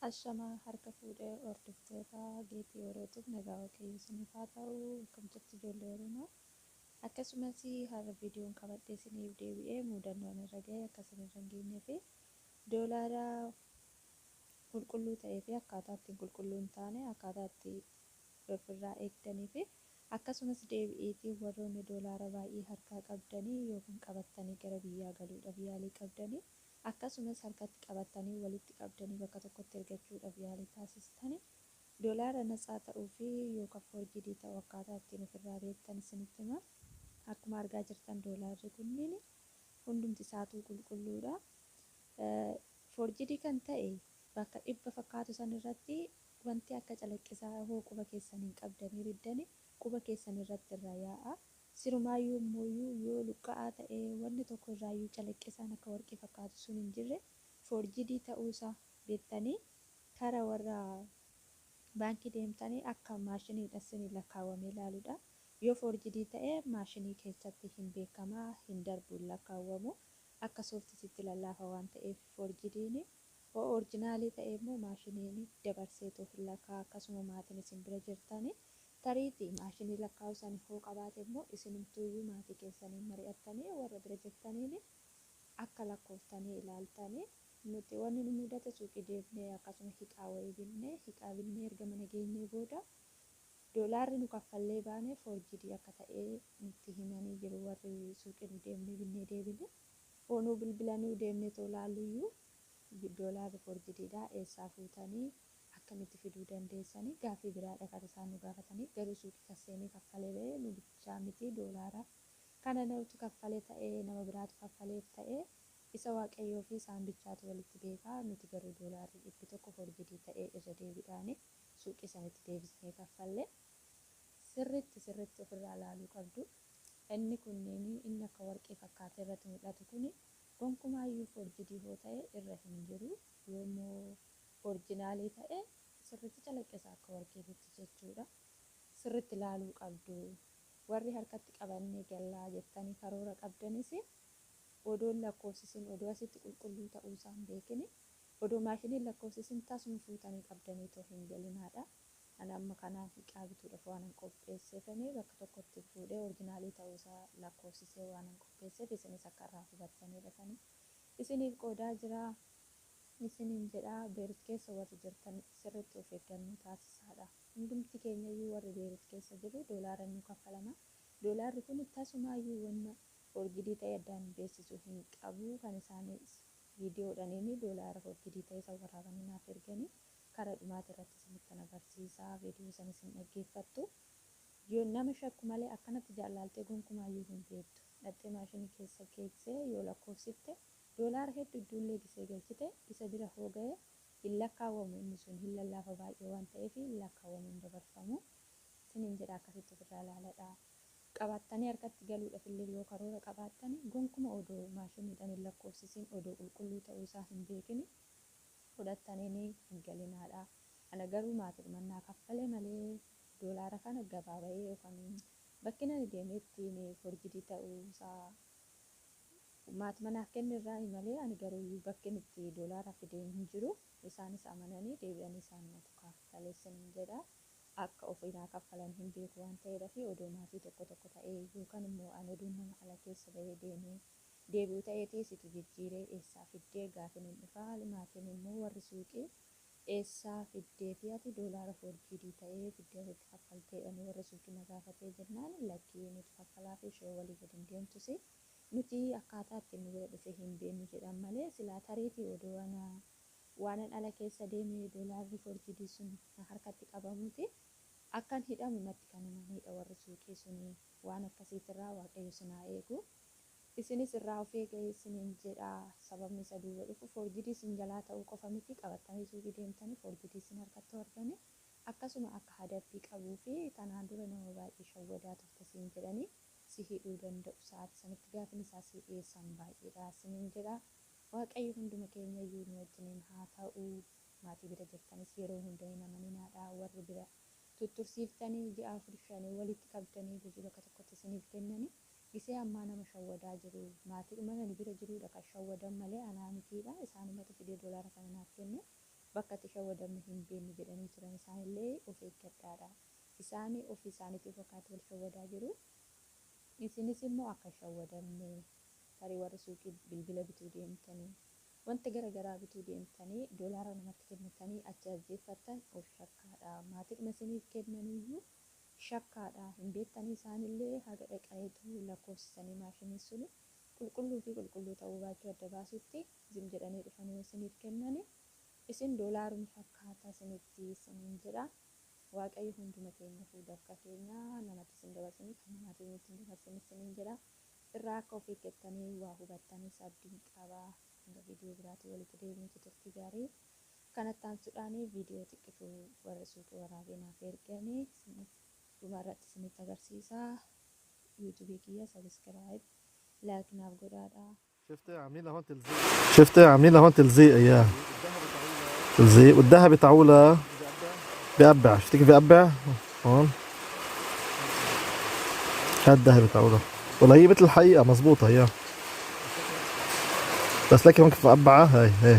Ashamaa harka fuudhee hordoftoota Geetii Orootiif nagaa Waaqayyo isiniif haa ta'u. Akkam jirtu ijoollee Oromoo? Akkasumas har'a viidiyoon qabadhee isiniif deebi'ee mudannoon irra ga'e akka isin irra hin geenyee fi doolaara qulqulluu ta'ee fi akkaataa ittiin qulqulluu hin taane akkaataa itti ofirraa eegdanii fi akkasumas deebi'iitii warroonni doolaara baay'ee harkaa qabdanii yookiin qabattanii gara biyyaa galuudhaaf yaalii qabdanii akkasumas harkatti qabattanii walitti qabdanii bakka tokkotti ergachuudhaaf yaalii taasistani doolaara natsaa ta'uu fi yookaan foorjidii ta'uu akkaataa ittiin ofirraa beektan isinitti hima. Akkuma argaa jirtan doolaarri kunniin hundumti isaatuu qulqulluudha. Foorjidii kan ta'e bakka dhibba fakkaatu san irratti wanti akka calaqqisaa hoo quba keessaniin qabdanii riddani quba keessan irratti irraa yaa'a. Sirumaayyuu immooyyuu yoo luqqa'aa ta'e wanni tokko irraayyuu calaqqisaan akka warqii fakkaatu sun hin jirre foorjidii ta'uu isaa beektanii kara warra baankii deemtanii akka maashiniidha isinii lakkaawwamee ilaaluudha. Yoo foorjidii ta'e maashinii keessatti hin beekamaa, hin darbu, hin lakkaawwamu. Akka sooftisitti lallaafa waan ta'eef foorjidiin. Hoo orijinaalii ta'e immoo maashiniin dabarseetoo hin lakkaa'a. Akkasuma maatiin isin bira jirtani tariitii maashinii lakkaa'u sani hoo qabaate immoo isinumtuuyyuu maatii keessaniin mari'attanii warra bira jirtaniin akka lakkooftanii ilaaltani. Nuti wanni nu mudate suuqii deemnee akkasuma hiqaa wayii binne. Hiqaa binnee erga mana geenyee booda doolaarri nu kaffallee baane foorjidii akka ta'e nutti himanii jiru warri suuqii nu deemnee binnee deebine. Hoo nuu bilbilanii deemnee too laalluyyuu doolaarri foorjidiidha eessaa fuutanii akkamitti fiduu dandeessanii gaaffii biraadha kan isaan nu gaafatanii. Garuu suuqii kan seenee kaffalee ba'e nu bichaa miti, doolaara kana namatu kaffale ta'ee nama biraatu kaffaleef ta'ee isa Waaqayyoo fi isaan bichaatu walitti beeka. Nuti garuu doolaarri 100 foorjidii ta'ee irra deebiidhaan suuqii sanitti deebisnee kaffalle. Sirriitti sirriitti ofirraa laaluu qabdu. Inni kunniin inni akka warqii fakkaatee irratti mul'atu kuni gonkumaayyuu foorjidii hoo ta'e irra hin jiru. Yoo immoo orijinaalii ta'e sirriitti calaqqisa akka warqiititti jechuudha. Sirriitti laaluu qabdu. Warri harkatti qabannee gallaa jettanii karoora qabdanis odoo hin lakkoofsisin, odoo asitti qulqulluu ta'uu isaa hin beekini, odoo maashiniin lakkoofsisin tasuma fuutanii qabdanii too hin galinaadha. Ani amma kanaan hiqaa bituudhaaf waanan qopheesseefani bakka tokkotti fuudhee orijinaalii ta'uu isaa lakkoofsisee waanan qopheesseef isinis akka irraa hubattaniidhafani isiniif qoodaa jira isiniin jedha. Beerut keessa warri jirtan sirriitti of eeggannoo taasisaadha. Hundumti keenyayyuu warri Beerut keessa jirru doolaara nu kaffalama. Doolaarri kun tasumaayyuu wanna foorjidii ta'e addaan beeksisu hin qabu. Kan isaanis viidiyoodhaniin doolaara foorjidii ta'e isa waraabanii naaf erganii kara dhumaati irratti isinittan agarsiisa. Viidiyoo san isin dhaggeeffattu. Yoo nama shakku malee akkanatti jaallaaltee gonkumaayyuu hin beektu. Dhaqxee maashinii keessa keessee yoo lakkoofsifte doolaara hedduu idduullee gisee galchite isa bira hoo ga'e hin lakkaawwamu, inni sun hin lallaafa baay'ee waan ta'eef hin lakkaawwamu, hin dabarfamu. Isiniin jedha, akkasitti ofirraa ilaaladha. Qabattanii harkatti galuudhaaf illee yoo karoora qabaattani gonkuma odoo maashiniidhaan hin lakkoofsisin, odoo qulqulluu ta'uu isaa hin beekini fudhattaniin hin galinaadha. Ana garuu maatiidhuma naa kaffale malee doolaara kana gabaa ba'ee yookaan bakki ani deemee ittiin foorjidii ta'uu isaa maatuma naaf kenne irraa malee ani garuu bakki itti doolaara fidee hin jiru. Isaanis amananii deebi'anii isaanumatu kaffale isiniin jedha. Akka ofii naa kaffalan hin beeku waan ta'eedhaaf odoo maatii tokko tokko ta'ee yookaan immoo ani oduun nama ala keessa bahee deemee deebi'u ta'eeti situ jijjiiree eessaa fiddee gaafin hin dhufaa. Maatiin immoo warri suuqii eessaa fiddee fi ati doolaara foorjidii ta'ee fiddee asitti kaffalteedhani warri suuqii na gaafatee jennaan, lakkii nuti kaffalaa fi ishee walii gadi hin deemtus, nuti akkaataa ittiin nu bira dhufe hin beeknu jedhan malee silaa tariitii odoo ana waanan ala keessa deemee doolaarri foorjidii sun na harkatti qabamuuti akkan hidhamu natti kan himanidha warri suuqii suni. Waan akkasiitirraa Waaqayyo isin haa eegu. Isinis irraa of eegaa isiniin jedha. Sababni isa duuba dhufu foorjidii isin jalaa ta'uu qofa miti, qabattanii suuqii deemtanii foorjidii isin harkatti argani akkasuma akka hadabbii qabuu fi kanaan dura nama baay'ee shawwadaa turte siin jedhanii si hidhuu danda'u. Sa'aatii sanitti gaafin isaa si dhiyeessan baay'eedha isiniin jedha. Waaqayyo hunduma keenya iyyuu nu wajjiniin haa ta'u. Maatii bira jirtanis yeroo hunda hin amaninaadha. Warri bira tuttursiiftanii ji'a 4 5 walitti qabdanii birrii bakka tokkotti isiniif kennanii gisee ammaa nama shawwadaa jiru. Maatiidhuma nani bira jiruudha kan shawwadan malee anaa mitiidha. Isaanumatu fidee doolaara kana naaf kenne. Bakka itti shawwadamnu hin beeknu jedhanii turan isaanillee of eeggadhaadha. Isaan ofii isaaniitiif fakkaatti wal shawwadaa jiru. Isinis immoo akka hin shawwadamne tarii warri suuqii bilbila bituu deemtanii wanta gara garaa bituu deemtanii doolaara namatti kennitanii achi ajjeeffattan of shakkaadha. Maatiidhuma isiniif kennaniyyuu shakkaadha. Hin beektanii isaanillee haga dhaqaniitu lakkoofsisanii maashiniin suni qulqulluu fi qulqulluu ta'uu baachuu adda baasutti zim jedhanii dhufanii isiniif kennani. Isin doolaaruma fakkaata isinitti isiniin jedha. Waaqayyo hunduma keenyafuu dafqa keenya namatti isin dabarsini kan namaatiin nutti hin dabarsin isiniin jedha. Irraa akka of eeggattanii waa hubattanis abdiin qaba. Hanga viidiyoo biraatiin walitti deebinutti turtii gaarii. Kanatti aansuudhaan viidiyoo xiqqishuu warri suuqii waraabee naaf erganii dhuma irratti isinitti agarsiisa. YouTube kiyya subscribe, like naaf godhaadha. شفتي عاملين هون تلزيق، شفتي عاملين هون تلزيق اياه تلزيق، والذهبي تعولها بيقبع. شفتي كيف بيقبع هون؟ هاد الذهبي تعولها، والله هي مثل الحقيقة مزبوطة هي، بس لكن هون كيف مقبعة هاي هي.